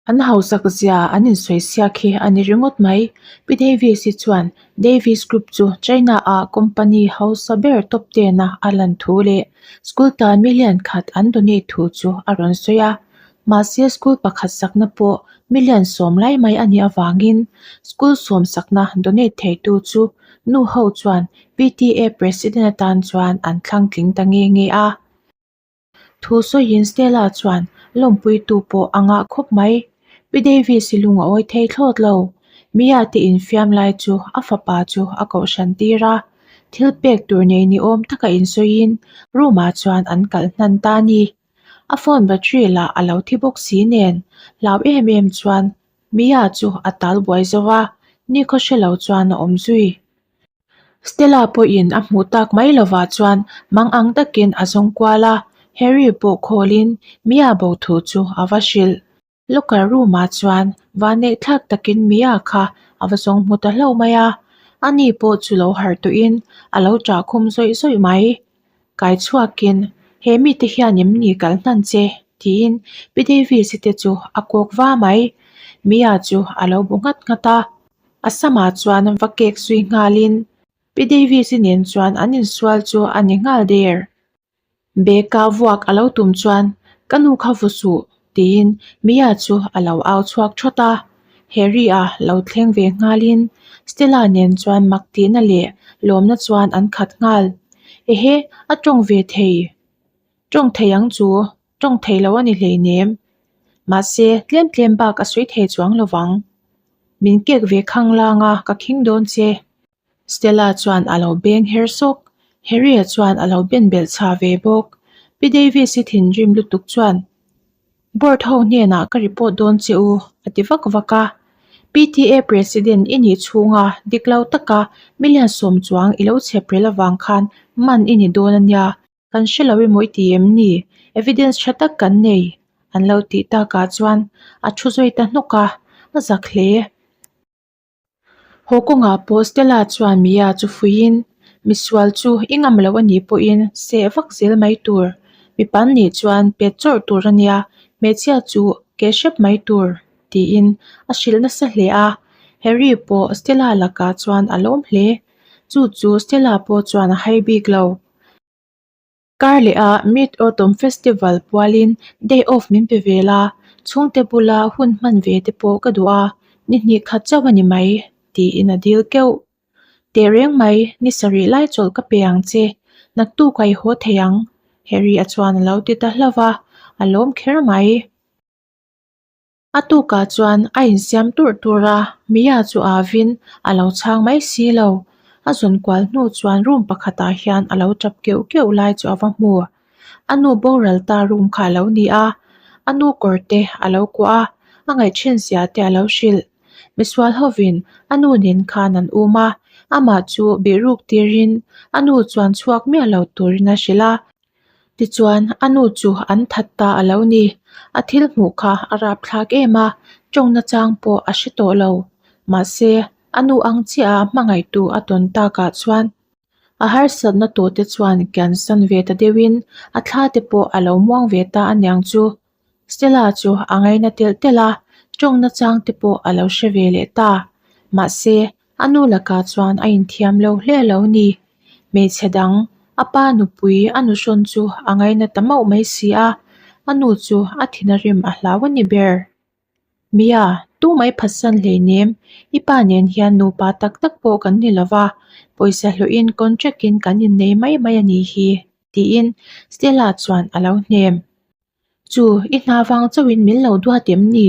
An hausak zia an insawi siak hi a ni ringawt mai. Pi Davis-i chuan Davis Group chu China-a company hausa ber top ten-a a lan thu leh school tan million khat an donate thu chu a rawn sawi a. Mahse school pakhat sakna pawh million sawm lai mai a nih avangin school sawm sakna donate theitu chu nu ho chuan PTA President atan chuan an thlang tling ta nge nge a. Thu sawiin Stella chuan lawmpuitu pawh a ngah khawp mai. Pi Davis-i lung a awi thei thlawt lo. Mia te infiam lai chu a fapa chu a kohhran tir a, thil pek tur nei ni awm taka insawiin room-ah chuan an kalh hnan ta a ni. A phone battery lah a lo thi bawk si nen hlau em em chuan Mia chu a tal buai zo a, nikhaw hre lo chuan a awm zui. Stella pawhin a hmuh tak mai lovah chuan mang ang takin a zawng kual a, Harry pawh khawlin Mia bo thu chu a va hrilh. Locker room ah chuan vanneih thlak takin Mia kha a va zawng hmu ta hlauh mai a, ani pawh chu lo harh tawhin a lo ṭah khum zawih zawih mai. Kai chhuakin, He mite hian em ni kal hnan che? tiin Pi Davis-i te chu a kawk va mai. Mia chu a lo bu nghat nghat a. A samah chuan va kek zui nghalin Pi Davis-i nen chuan an insual chu a ni nghal der. Beka vuak a lo tum chuan ka nu kha vu suh tiin Mia chu a lo au chhuak thawt a. Harry-a lo thleng ve nghalin Stella nen chuan mak tihna leh lawmna chuan an khat nghal. Ehe, a tawng ve thei. Tawng thei ang chu, tawng thei lo a ni hleinem. Mahse, tlem tlem bak a sawi thei chuang lo vang. Min kek ve khang lang a, ka khing dawn che. Stella chuan a lo beng her sawk. Harry-a chuan a lo ben belh chha ve bawk. Pi Davis-i thinrim lutuk chuan, Board ho hnenah ka report dawn che u, a ti vak vak a. PTA President i nih chhunga dik lo taka million sawm chuang i lo chhep rel avang khan man i ni dawn a nia. Kan hre lo emaw i ti em ni? Evidence tha tak kan nei, an lo tih takah chuan a thu zui ta hnawk a, a zak hle. Haw kawngah pawh Stella chuan Mia chu fuiin, Misual chu i ngam lo a nih pawhin seh vak zel mai tur. Mipa an nih chuan pet chawrh tur a nia, hmeichhia chu ke hrep mai tur, tiin a hrilh nasa hle a. Harry pawh Stella lakah chuan a lawm hle. Chu chu Stella pawh chuan a hai bik lo. Kar leh a Mid Autumn Festival pualin day off min pe vel a, chhungte bula hun hman ve te pawh ka duh a, ni hnih khat chauh a ni mai, tiin a dil keuh. Teh reng mai, ni sarih lai chawlh ka pe ang che, naktuk a i haw thei ang, Harry-a chuan a lo ti ta hlauh va, a lawm kher mai. A tukah chuan a insiam turh tur a, Mia chu avin a lo chhang mai si lo. A zawn kual hnu chuan room pakhatah hian a lo tap keuh keuh lai chu a va hmu. A nu boral ta room kha a lo ni a, a nu kawr te a lo kuah a, a ngaihṭhen zia te a lo hrilh. Misual hovin a nu nen khan an um a, amah chu bihruk tirin a nu chuan chhuak miah lo turin a hrilh a. Tichuan, a nu chu an that ta a lo ni. A thil hmuh kha a rapthlak em a, tawngna chang pawh a hre tawh lo. Mahse, a nu ang chiah a hmangaihtu a tawn takah chuan a harsatna tawh te chuan kiansan ve ta deuhin a thla te pawh a lo muang ve ta aniang chu. Stella chu a ngaina telh telh a, tawngna chang te pawh a lo hre ve leh ta. Mahse, a nu lakah chuan a inthiam lo hle lo ni. Hmeichhe dang, a pa nupui a nuhrawn chu a ngaina ta mauh mai si a, a nu chu a thin a rim a hlau a ni ber. Mia, tu mai phatsan hleinem, i pa nen hian nupa tak tak pawh kan ni lo va, pawisa hlawhin contract in kan innei mai mai a nih hi, tiin Stella chuan a lo hnem. Chu, i hna vang chauhin min lo duat em ni?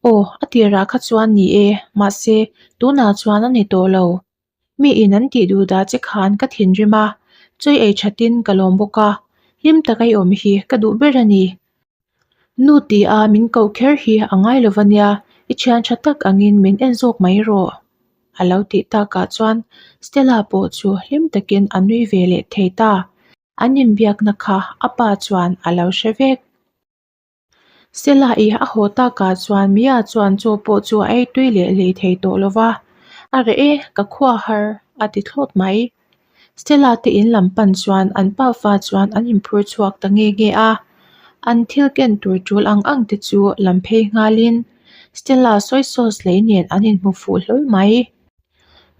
Aw, a tirah kha chuan ni e, mahse, tunah chuan a ni tawh lo. Mi in an tih duh dah che khan ka thinrim a, chawi ei thatin ka lawm bawk a, hlim taka i awm hi ka duh ber a ni. Nu ti a min koh kher hi a ngai lo va nia, i thian tha tak angin min en zawk mai rawh. A lo tih takah chuan Stella pawh chu hlim takin a nui ve leh thei ta. An inbiakna kha a pa chuan a lo hre vek. Stella i a haw takah chuan Mia chuan chaw pawh chu a ei tui leh lei thei tawh lo va, A reh e, ka khua har, a ti thlawt mai. Stella te in lam pan chuan an pafa chuan an inphur chhuak ta nge nge a. An thil ken tur tul ang ang te chu lam phei nghalin Stella soy sauce lei nen an inhmu fuh hlawl mai.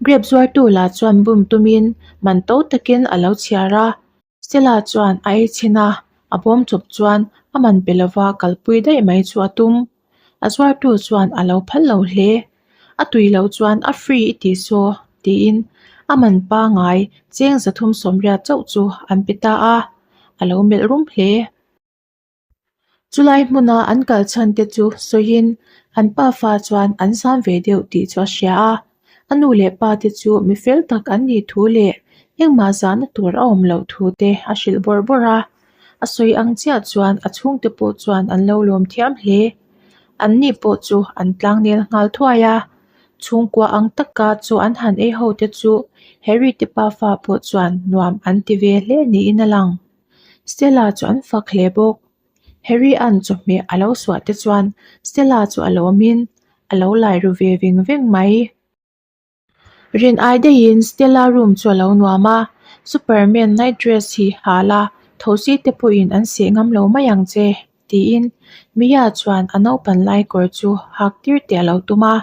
Grape zuartu lah chuan bum tumin man to takin a lo chhiar a. Stella chuan a ei chhin a, a bawm chawp chuan a man pe lova kalpui daih mai chu a tum. A zuartu chuan a lo phal lo hle. A tui loh chuan a free i tih saw tiin a man pangai cheng 380 chauh chu an pe ta a, a lo melh rum hle. Chulai hmuna an kal chhan te chu sawiin an pafa chuan an zam ve deuh tih chu a hria a, a nu leh pa te chu mi fel tak an nih thu leh engmah zahna tur a awm loh thu te a hrilh bawrh bawrh a. A sawi ang chiah chuan a chhungte pawh chuan an lo lawm thiam hle. An ni pawh chu an tlangnel nghal thuai a, chhungkua ang taka chaw an han ei ho te chu Harry te pafa pawh chuan nuam an ti ve hle niin a lang. Stella chu an fak hle bawk. Harry an chawhmeh a lo suah te chuan Stella chu a lawmin a lo lai ru ve veng veng mai. Rin ai daihin Stella room chu a lo nuam a, Superman night dress hi ha la, thosi te pawhin an seh ngam lo mai ang che, tiin Mia chuan a naupan lai kawr chu hak tir teh a lo tum a.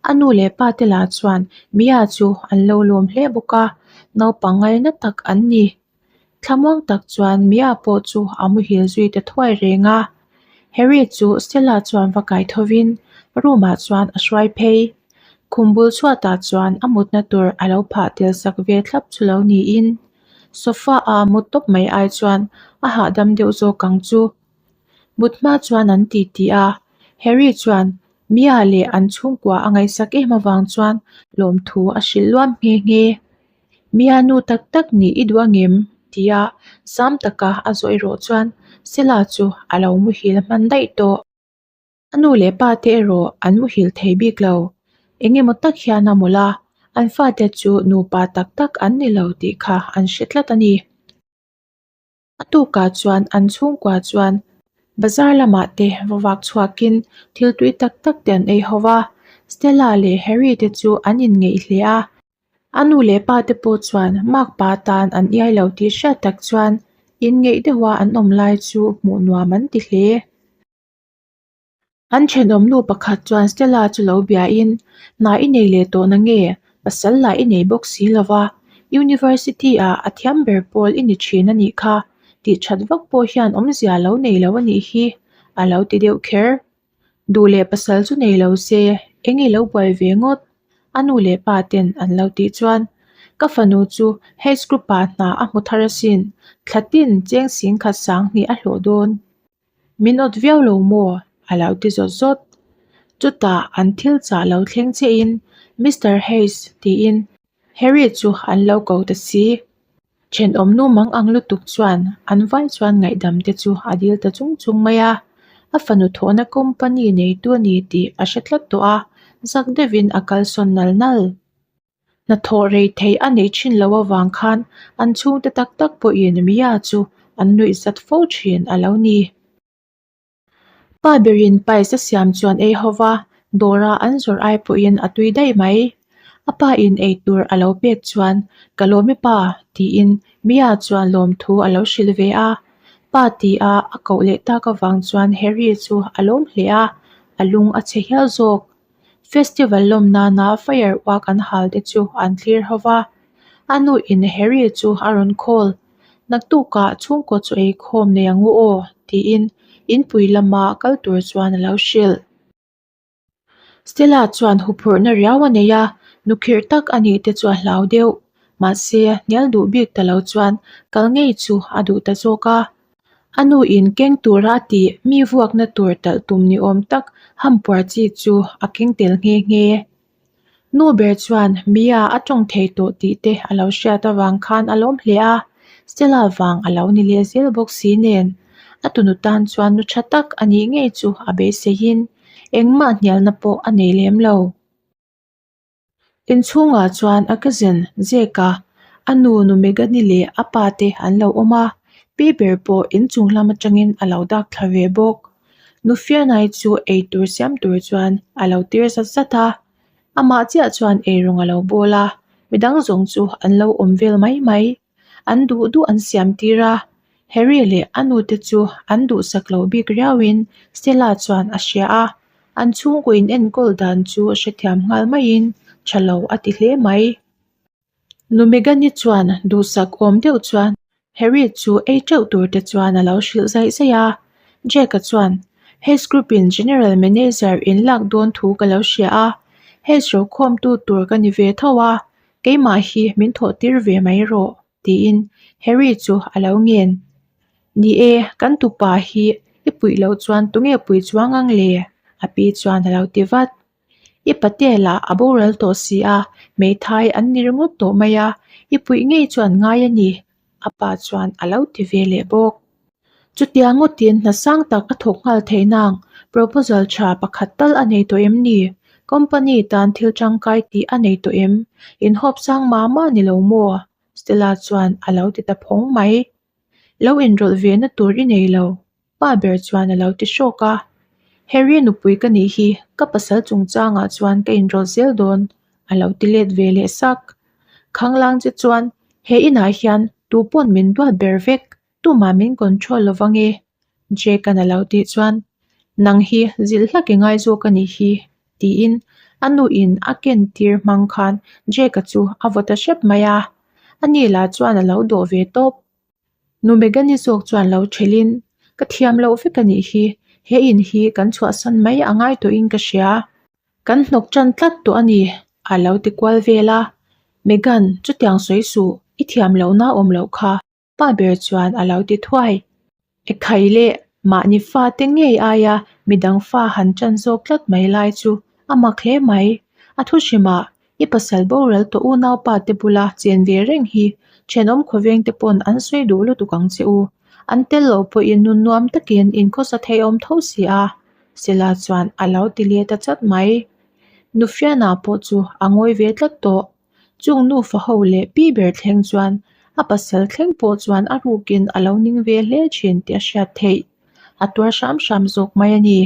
A nu leh pa te lah chuan Mia chu an lo lawm hle bawk a, naupang ngaina tak an ni. Thlamuang tak chuan Mia pawh chu a muhil zui ta thuai reng a. Harry chu Stella chuan va kai thovin room ah chuan a hruai phei. Khum bul chhuatah chuan a mutna tur a lo phah tel sak ve thlap chu lo niin sofa a mut tawp mai ai chuan a hahdam deuh zawk ang chu. Mut hma chuan an ti ti a, Harry chuan Mia leh an chhungkua a ngaihsak em avang chuan lawmthu a hrilh luam nghe nghe. Mia nu tak tak nih i duh angem? tia zam taka a zawh erawh chuan Stella chu a lo muhil hman daih tawh. A nu leh pa te erawh an muhil thei bik lo. Eng emaw tak hian a mawlh a, an fate chu nupa tak tak an ni lo tih kha an hre tlat a ni. A tukah chuan an chhungkua chuan bazar lamah te va vak chhuakin thil tui tak tak te an ei ho va, Stella leh Harry te chu an inngeih hle a. A nu leh pa te pawh chuan makpa tan an iai lo tih hriat tak chuan inngeih deuha an awm lai chu hmuh nuam an ti hle. An thenawm nu pakhat chuan Stella chu lo biain, Hna i nei leh tawh na nge? Pasal lah i nei bawk si lo va, University ah a thiam ber pawl i ni thin a nih kha, tih that vak pawh hian awmzia lo nei lo a nih hi, a lo ti deuh kher. Duh leh pasal chu nei lo se, eng i lo buai ve ngawt? A nu leh pa ten an lo tih chuan, Ka fanu chu Hayes Group ah hna a hmu thar asin, thla tin cheng singkhat sanghnih a hlawh dawn. Min awt viau lo maw? a lo ti zawt zawt. Chutah an thil chah lo thleng chiahin Mister Hayes tiin Harry chu an lo ko ta si. Thenawm nu mang ang lutuk chuan an vai chuan ngaihdam te chu a dil ta chung chung mai a. A fanu thawhna company neitu a ni tih a hre tlat tawh a, zak deuhin a kalsawn nal nal. Hnathawh rei theih a neih thin loh avang khan an chhungte tak tak pawhin Mia chu an nuih zat fo thin a lo ni. Pa berin paisa siam chuan ei ho va, dawra an zawrh ai pawhin a tui daih mai. A pa in ei tur a lo pek chuan Ka lawm i pa tiin Mia chuan lawmthu a lo hrilh ve a. Pa tia a koh leh tak avang chuan Harry chu a lawm hle a, a lung a chhe hial zawk. Festival lawm nana fire work an hal te chu an thlir ho va, a nu in Harry chu a rawn call, Naktukah chhungkaw chu eikhawm nei ang u aw tiin inpui lama kal tur chuan a lo hrilh. Stella chuan huphurhna riau a nei a, nukhirh tak a nih te chu a hlau deuh. Mahse, hnial duh bik ta lo chuan kal ngei chu a duh ta zawk a. A nu in keng tura a tih mi vuakna tur talh tum ni awm tak hampuar chi chu a keng tel nghe nghe. Nu ber chuan Mia a tawng thei tawh tih te a lo hriat avang khan a lawm hle a, Stella vang a lo ni leh zel bawk si nen. A tunu tan chuan nu tha tak a nih ngei chu a beiseiin engmah hnialna pawh a nei lem lo. Inchhungah chuan a cousin Zeka, a nu nu Megani leh a pa te an lo awm a, pi ber pawh inchung lam atangin a lo dak thla ve bawk. Nu Fianai chu eitur siam tur chuan a lo tir zat zat a, amah chiah chuan eirawng a lo bawl a, midang zawng chu an lo awm vel mai mai. An duh duh an siam tir a, Harry leh a nu te chu an duhsak lo bik riauin Stella chuan a hria a, an chhungkaw in enkawl dan chu hrethiam nghal maiin tha lo a ti hle mai. Nu Megan-i chuan duhsak awm deuh chuan Harry chu ei teuh tur te chuan a lo hrilh zaih zaih a. Jack-a chuan, Hayes Group-in General Manager in lak dawn thu ka lo hria a, Hayes rokhawmtu tur ka ni ve tho a, keimah hi min thawh tir ve mai rawh, tiin Harry chu a lo ngen. Ni e, kan tupa hi i puih loh chuan tunge pui chuang ang le? a pi chuan a lo ti vat. I patel ah a boral tawh si a, hmeithai an ni ringawt tawh mai a, i puih ngei chuan ngai a ni, a pa chuan a lo ti ve leh bawk. Chutia ngawtin hna sang tak a thawk nghal thei nang, proposal tha pakhat tal a nei tawh em ni? Company tan thil tangkai tih a nei tawh em? Inhawp sang mah mah ni lo maw? Stella chuan a lo ti ta phawng mai. Lo inrawlh ve na tur i nei lo, pa ber chuan a lo ti hrawk a. Harry nupui ka nih hi ka pasal chungchangah chuan ka inrawlh zel dawn a lo ti let ve leh sak. Khanglang che chuan he inah hian tu pawn min duat ber vek, tumah min control lo vang e Jake-a'n a lo tih chuan nang hi zilh hlak i ngai zawk a nih hi tiin a nuin a ken tir hmang khan Jake-a chu a vaw ta hrep mai a, ani lah chuan a lo dawh ve tawp. Nu Megan-i zawk chuan lo thelhin, Ka thiam loh vek a nih hi, he in hi kan chhuahsan mai a ngai tawhin ka hria. Kan hnawk tan tlat tawh a ni, a lo ti kual vel a. Megan, chutiang sawi suh, i thiam lohna awm loh kha. Pa ber chuan a lo ti thuai. Ekhai leh mahni fate ngei aia midang fa han ṭan zawk tlat mai lai chu a mak hle mai. A thu hrimah i pasal boral tawh unaupa te bula chen ve reng hi ṭhenawm khawveng te pawn an sawi duh lutuk ang che u. An tel lo pawhin nun nuam takin in khawsa theiawm tho si a, Sela chuan a lo ti leh ta chat mai. Nufiana pawh chu a ngawi ve tlat tawh. Chung nufa ho leh pi ber thleng chuan a pasal thleng pawh chuan a rukin a lo ning ve hle thin tih a hriat theih. A tuar hram hram zawk mai a ni.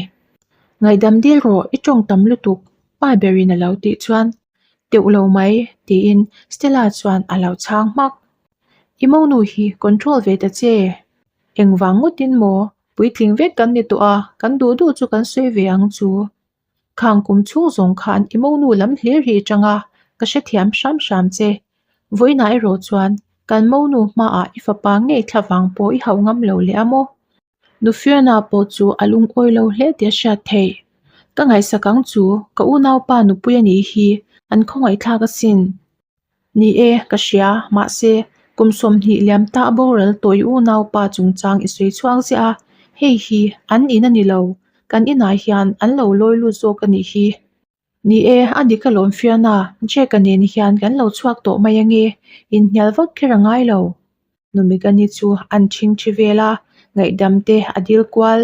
Ngaihdam dil rawh i tawng tam lutuk pa berin a lo tih chuan teuh lo mai tiin Stella chuan a lo chhang hmak. I monu hi control ve ta che. Engvang ngawtin maw puitling vek kan ni tawh a kan duh duh chu kan sawi ve ang chu. Khang kum chhung zawng khan i monu lam hlir hi i chang a, ka hrethiam hram hram che. Vawiinah erawh chuan kan monu hmaah i fapa ngei thla vang pawh i hauh ngam lo leh a maw? Nu Fiona pawh chu a lungawi lo hle tih a hriat theih. Ka ngaihsak ang chu ka unaupa nupui a nih hi an khawngaihthlak asin. Ni e, ka hria, mahse, kum 20 liam ta a boral tawh i unaupa chungchang i sawi chhuak ziah a, hei hi an in a ni lo, kan inah hian an lo lawi lut zawk a nih hi. Ni e, a dik alawm Fiona, Jack-a nen hian kan lo chhuak tawh mai ange, inhnial vak kher a ngai lo. Nu Megan-i chu an ṭhing ṭhi vel a, ngaihdam te a dil kual.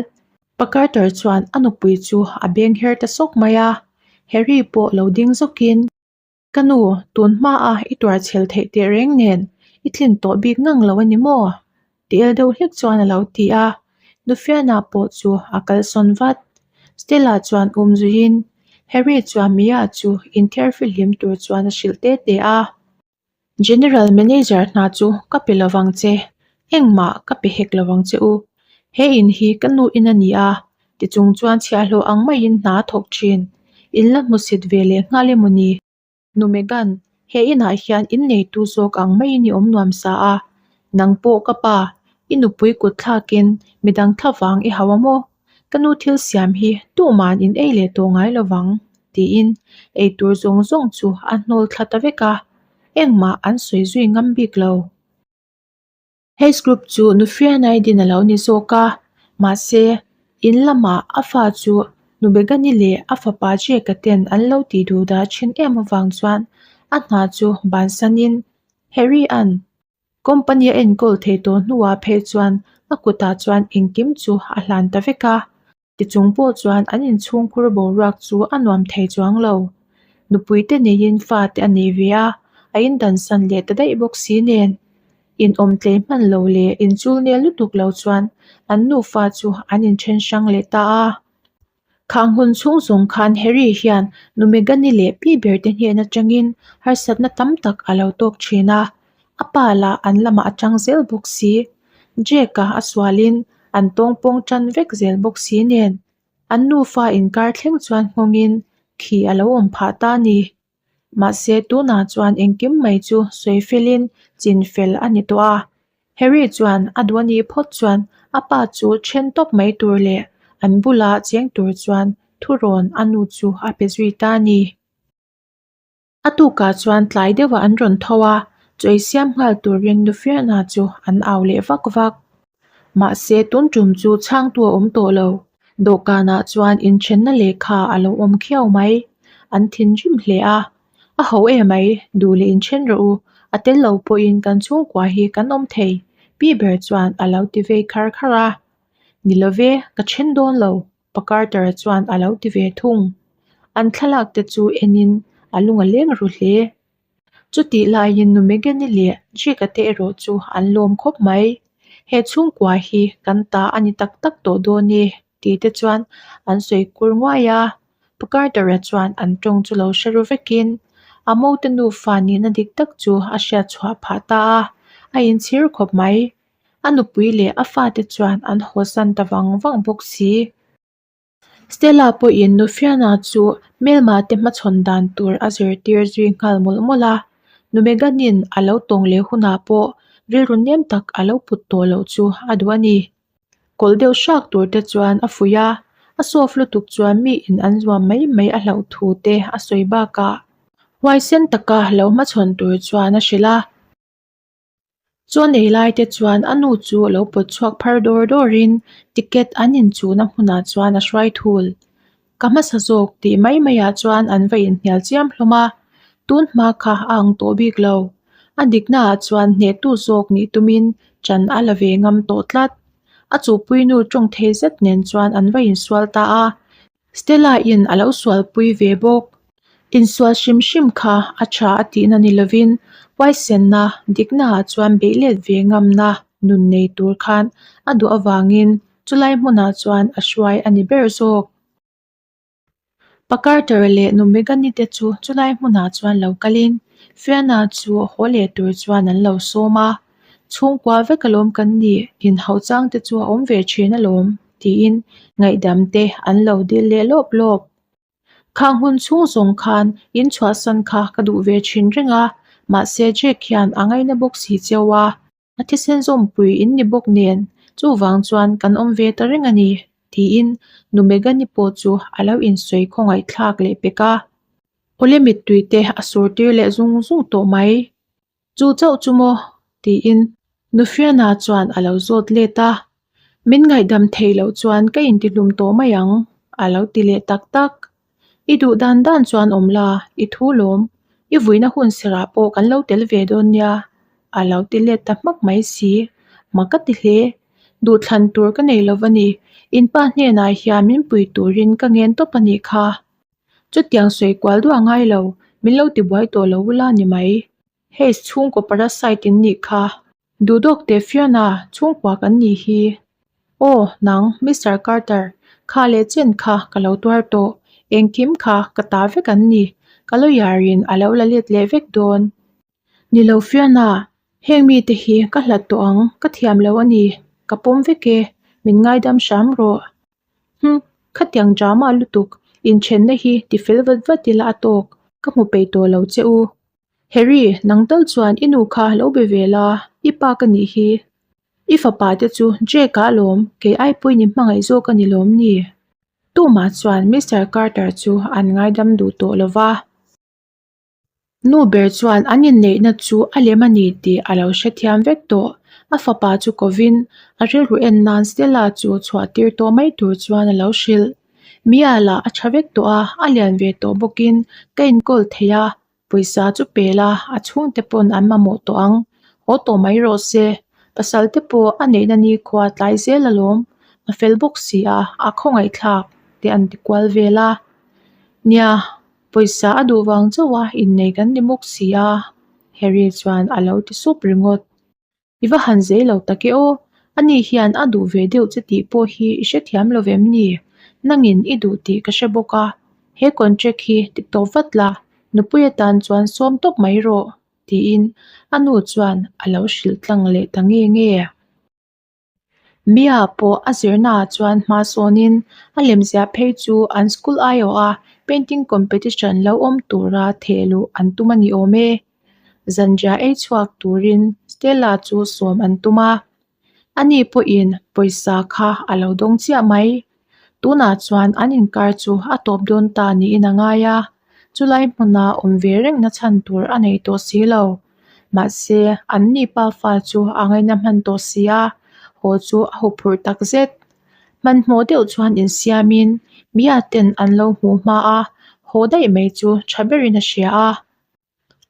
Pa Carter chuan a nupui chu a beng her ta sawk mai a, Harry pawh lo ding zawkin, Ka nu, tun hmaa i tuar chhel theih teh reng nen i tlin tawh bik ngang lo a ni maw? Ti el deuh hlek chuan a lo ti a, Nufiana pawh chu a kalsawn vat. Stella chuan um zuiin Harry chuan Mia chu inthiar fihlim tur chuan a hrilh te te a. General Manager hna chu ka pe lovang che, engmah ka pe hek lovang che u. He in hi ka nu in a ni a, tichung chuan chhiahhlawh ang maiin hna a thawk thin. In la hmusit ve leh nghal emaw ni? Nu Megan, he inah hian in neitu zawk ang maiin i awm nuam sa a, nang pawh ka pa, i nupui kut thlakin midang thla vang i hau a maw? Ka nu thil siam hi tuman in ei leh tawh ngai lo vang, tiin ei tur zawng zawng chu a hnawl thla ta vek a, engmah an sawi zui ngam bik lo. Hays Group chu Nufrianai din a lo ni zawk a, mahse, in lamah a fa chu Nubegani leh a fapa Jake-a ten an lo tih duh dah thin em avang chuan a hna chu bansanin Harry-a'n Company a enkawl thei tawh hnuah phei chuan a kutah chuan engkim chu a hlan ta vek a, tichung pawh chuan an inchhungkhur boruak chu a nuam thei chuang lo. Nupui te neiin fa te a nei ve a, a indansan leh ta daih bawk si nen. Inawm tlei hman lo leh inchul nel lutuk lo chuan an nufa chu an inthen hrang leh ta a. Khang hun chhung zawng khan Harry hian nu Meghan-i leh pi ber te hnen atangin harsatna tam tak a lo tawk thin a, a pa lah an lamah a tang zel bawk si. Jake-a a sualin an tawngpawng tan vek zel bawk si nen, an nufa inkar thleng chuan nghawngin khi a lo awm phah ta a ni. Mahse tunah chuan engkim mai chu sawi felin chin fel a ni tawh a. Harry chuan a duh a nih phawt chuan a pa chu then tawp mai tur leh an bula cheng tur chuan thurawn a nu chu a pe zui ta a ni. A tukah chuan tlai deuhah an rawn tho a, chawi siam nghal turin Nufiana chu an au leh vak vak. Mahse tun tum chu chhangtu a awm tawh lo. Dawhkanah chuan inthenna lehkha a lo awm khiau mai. An thinrim hle a. A ho e mai, duh leh inthen rawh u. A tel lo pawhin kan chhungkua hi kan awm thei, pi ber chuan a lo ti vei khar khar a. Ni love, ka then dawn lo, Pa Carter-a chuan a lo ti ve thung. An thlalak te chu enin a lung a leng ru hle. Chutih laiin Nu Megan-i leh Jake-a te erawh chu an lawm khawp mai. He chhungkua hi kan ta a ni tak tak tawh dawn e tih te chuan an sawi kur nguai a. Pa Carter-a chuan an tawng chu lo hre ru vekin a mote nufa nihna dik tak chu a hriat chhuah phah ta a, a inchhir khawp mai. A nupui leh a fate chuan an hawsan ta vang vang bawk si. Stella pawhin Nufiana chu hmelma te hmachhawn dan tur a zirtir zui nghal mawlh mawlh a. Nu Megan-in a lo tawng leh hunah pawh rilru nem tak a lo put tawh loh chu a duh a ni. Kawlh deuh hrak tur te chuan a fuih a, a soft lutuk chuan miin an zuam mai mai a hlauh thu te a sawi bakah huaisen taka lo hmachhawn tur chuan a hrilh a. Chuan ei lai te chuan a nu chu a lo pawt chhuak phar dawr dawrin ticket an inchuhna hmunah chuan a hruai thul. Ka hmasa zawk tih mai maiah chuan an va inhnial chiam hlawm a, tun hma kha a ang tawh bik lo. A diknaah chuan hnehtu zawk nih tumin ṭan a la ve ngam tawh tlat. A chuhpuinu ṭawng thei zet nen chuan an va insual ta a, Stella in a lo sualpui ve bawk. Insual hrim hrim kha a tha a tihna ni lovin huaisenna diknaah chuan beih let ve ngamna nun nei tur khan a duh avangin chulai hmunah chuan a hruai a ni ber zawk. Pa Carter leh Nu Megan-i te chu chulai hmunah chuan lo kalin Fiona chu haw leh tur chuan an lo sawm a. Chhungkua vek alawm kan nih, inhauh chang te chu a awm ve thin alawm, tiin ngaihdam te an lo dil leh lawp lawp. Khang hun chhung zawng khan in chhuahsan kha ka duh ve thin reng a, mahse Jack hian a ngaina bawk si cheu a, a thisen zawmpui in ni bawk nen, chuvang chuan kan awm ve ta reng a ni, tiin Nu Megan-i pawh chu a lo insawi khawngaihthlak leh pek a. Awle mittui te a sur tir leh zung zung tawh mai. Chu chauh chu maw? tiin Nufiana chuan a lo zawt let a. Min ngaihdam theih loh chuan ka intihlum tawh mai ang, a lo ti leh tak tak. I duh dan dan chuan awm la, i thu lawm. I vuina hun serah pawh kan lo tel ve dawn nia, a lo ti let ta hmak mai si. Ma ka ti hle. Duhthlan tur ka nei lo va ni. In pa hnenah hian min pui turin ka ngen tawp a nih kha. Chutiang sawi kual duah ngai lo, min lo tibuai tawh lo ula ni mai. Hei chhungkaw parasite in nih kha. Duhdawk teh Fiona, chhungkua kan nih hi. Aw, nang, Mister Carter, kha leh chen kha ka lo tuar tawh. Engkim kha ka ta vek an ni. Ka lawyer in a lo la let leh vek dawn. Ni lo Fiona, heng mite hi ka hlat tawh ang, ka thiam lo a ni. Ka pawm vek e, min ngaidam hram rawh. Hm, khatiang drama lutuk, inthenna hi ti fel vat vat ila a tawk, ka hmu peih tawh lo che u. Harry, nang tal chuan i nu kha lo be ve la, i pa ka nih hi. I fapa te chu Jake a alawm, kei ai pawhin i hmangaih zawk a ni lawm ni? Tumah chuan Mister Carter chu an ngaidam duh tawh lo va. Nu ber chuan an inneihna chu a lem a ni tih a lo hrethiam vek tawh. A fapa chu kovin a rilru en nan Stella chu chhuah tir tawh mai tur chuan a lo hrilh. Mia lah a tha vek tawh a, a lian ve tawh bawkin ka inkawl thei a, pawisa chu pe la, a chhungte pawn an mamawh tawh ang. Haw tawh mai rawh se. Pasal te pawh a neihna nikhua tlai zel alawm. A fel bawk si a, a khawngaihthlak te an ti kual vel a. Nia. Pawisa a duh vang chauh a innei kan ni bawk si a, Harry chuan a lo ti sup ringawt. I va han zei lo tak e aw, ani hian a duh ve deuh che tih pawh hi i hrethiam lo vem ni? Nangin i duh tih ka hre bawk a, he contract hi ti tawp vat la, nupui atan chuan sawm tawp mai rawh, tiin a nu chuan a lo hrilh tlang leh ta nge nge. Mia pawh a zirnaah chuan hma sawnin a lemziah phei chu an school aiawha painting competition lo awm tura theh luh an tum a ni awm e. Zanriah ei chhuak turin Stella chu sawm an tum a. Ani pawhin pawisa kha a lo dawng chiah mai. Tunah chuan an inkar chu a tawp dawn ta niin a ngai a, chulai hmuna awm ve rengna chhan tur a nei tawh si lo. Mahse, an ni pafa chu a ngaina hman tawh si a, haw chu a huphurh tak zet. Hmanhmawh deuh chuan insiamin Mia ten an lo hmuh hma a, haw daih mai chu tha berin a hria a.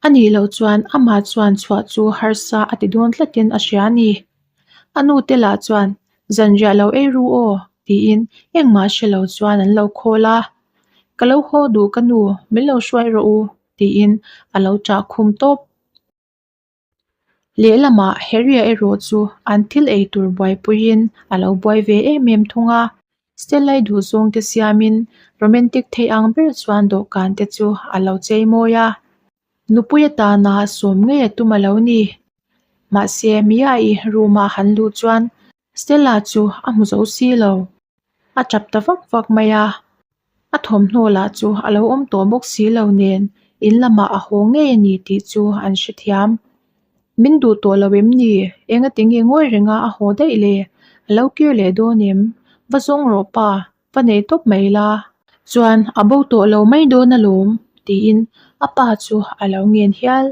A nih loh chuan amah chuan chhuah chu harsa a ti dawn tlatin a hria a ni. A nu te lah chuan, Zanriah lo ei ru aw, tiin engmah hre lo chuan an lo khawl a. Ka lo haw duh ka nu, min lo hruai rawh u, tiin a lo ṭah khum tawp. Lehlamah Harry-a erawh chu an thil ei tur buaipuiin a lo buai ve em em thung a. Stella-i duhzawng te siamin romantic thei ang ber chuan dawhkan te chu a lo chei mawi a. Nupui atana sawm ngei a tum a lo ni. Mahse Mia-i room-a han luh chuan Stella chu a hmu zo si lo. A tap ta vak vak mai a. A thawmhnaw lah chu a lo awm tawh bawk si lo nen in lamah a haw ngei a ni tih chu an hrethiam. Min duh tawh lo em ni? Engati nge ngawi renga a haw daih le? A lo kir leh dawn em? Va zawng rawh pa, va nei tawp mai la. Chuan a bo tawh lo mai dawn alawm tiin a pa chu a lo ngen hial.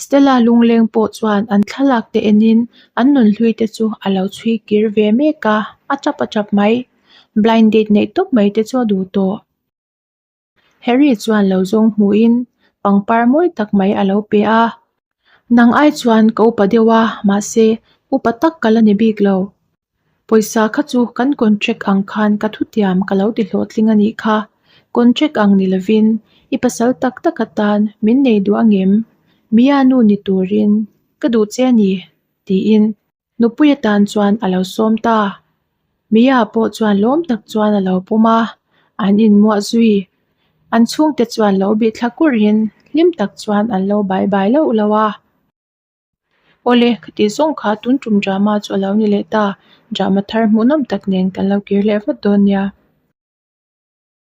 Stella lungleng pawh chuan an thlalak te enin an nunhlui te chu a lo chhui kir ve mek a, a tap a tap mai. Blind date neih tawp mai te chu a duh tawh. Harry chuan lo zawng hmuhin pangpar mawi tak mai a lo pe a. Nang ai chuan ka upa deuh a, mahse upa tak ka la ni bik lo. Pawisa kha chu kan contract ang khan ka thutiam ka lo ti hlawhtling a nih kha. Contract ang ni lovin i pasal tak tak atan min nei duh angem? Mia nu ni turin ka duh che a ni, tiin nupui atan chuan a lo sawm ta. Mia pawh chuan lawm tak chuan a lo pawm a, an inmuah zui. An chhungte chuan lo bih thla kurin hlim tak chuan an lo bai bai loh loh a. Awle, ka tih zawng kha tun tum drama chu a lo ni leh ta. Drama thar hmuhnawm tak nen kan lo kir leh vat dawn nia.